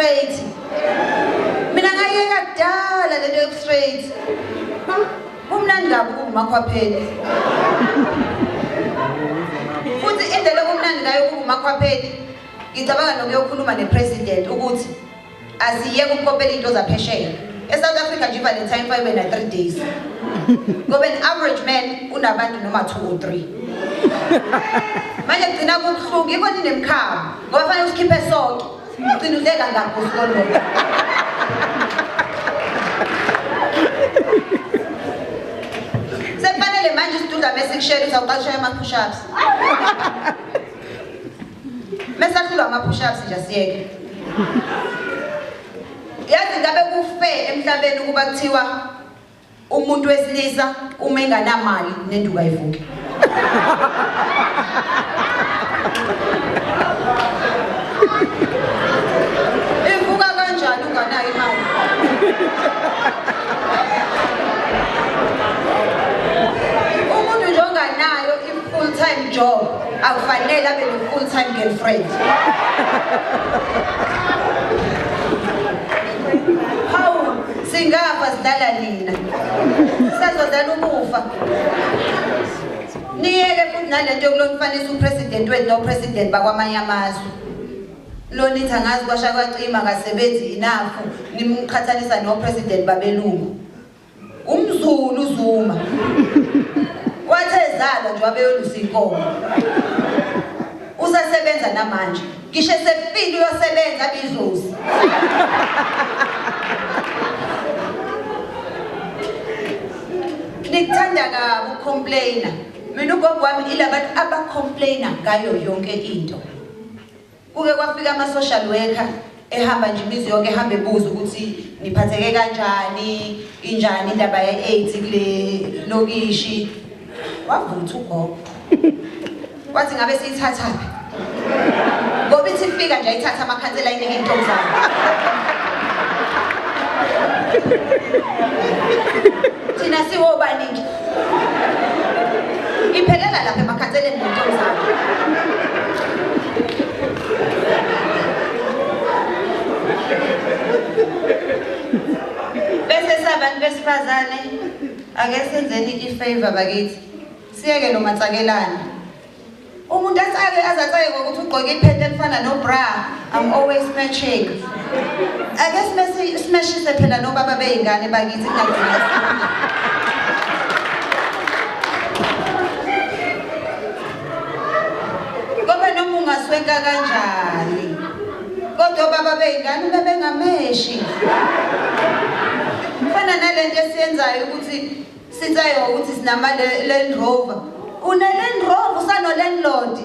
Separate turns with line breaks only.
straight. Mina ngayeka kudala lento yoku straight. Kumnandi kabi ukumakhwapheni. Futhi indlela okumnandi ngayo ukumakhwapheni, ngicabanga nokuyokhuluma nepresident ukuthi asiyeke ukukopela into zaphesheya. ESouth Africa nje Valentine 5 na 3 days. Ngoba an average man unabantu noma 2 or 3. Manje kugcina kubuhlungu yikho ninemkhaba ngoba fanele usikhiphe sonke. Ugcina udleka ngakho usikololo. Sekufanele manje isidudla bese kushela uthi awuqala ama push ups. Mase ahlulwa ama push ups nje asiyeke. Yazi ngabe kufe emhlabeni ukuba kuthiwa umuntu wesilisa uma enganamali nenduku ayivuki. Ivuka kanjani unganayo imali? Umuntu nje onganayo i-full time job akufanele abe ne-full time girlfriend. Hawu, singafa sidlala nina. Sisazodlala ukufa. Niyeke futhi nalento yokulonifanisa upresident wethu nopresident bakwamanye amazwe. Lonithi angazi kwasha kwacima akasebenzi enough, nimqhathanisa nopresident babelungu. UmZulu Zuma. Wathe ezalwa nje wabeyolusa inkomo. Usasebenza namanje. Ngisho sefile uyosebenza abidlozi. Nikuthanda kabi ucomplainer. Mina ugogo wami ilabantu abacomplainer ngayo yonke into. Kuke kwafika ama social worker ehamba nje imizi yonke ehamba ebuza ukuthi niphatheke kanjani, injani indaba ye-AIDS kule lokishi. Wavutha ugogo. Wathi ngabe siyithathaphi? Ngoba ithi ifika nje ayithatha amakhansela ayinike intombi zayo. Thina siwobani nje? Iphelela lapha emakhanseleni nentombi zayo. Bese sabantu besifazane ake senzeni ifavor bakithi. Siyeke lo matsakelana. Umuntu atsake azatsake ngokuthi ugqoke iphenti elifana no bra. I'm always matching. Ake simeshise phela nobaba beyingane bakithi kungagcina. Ngoba noma ungaswenka kanjani, kodwa baba beyingane bebengameshi. Kufana nalento esiyenzayo ukuthi sithayo ukuthi sinama Land Rover. Une Land Rover usano landlord.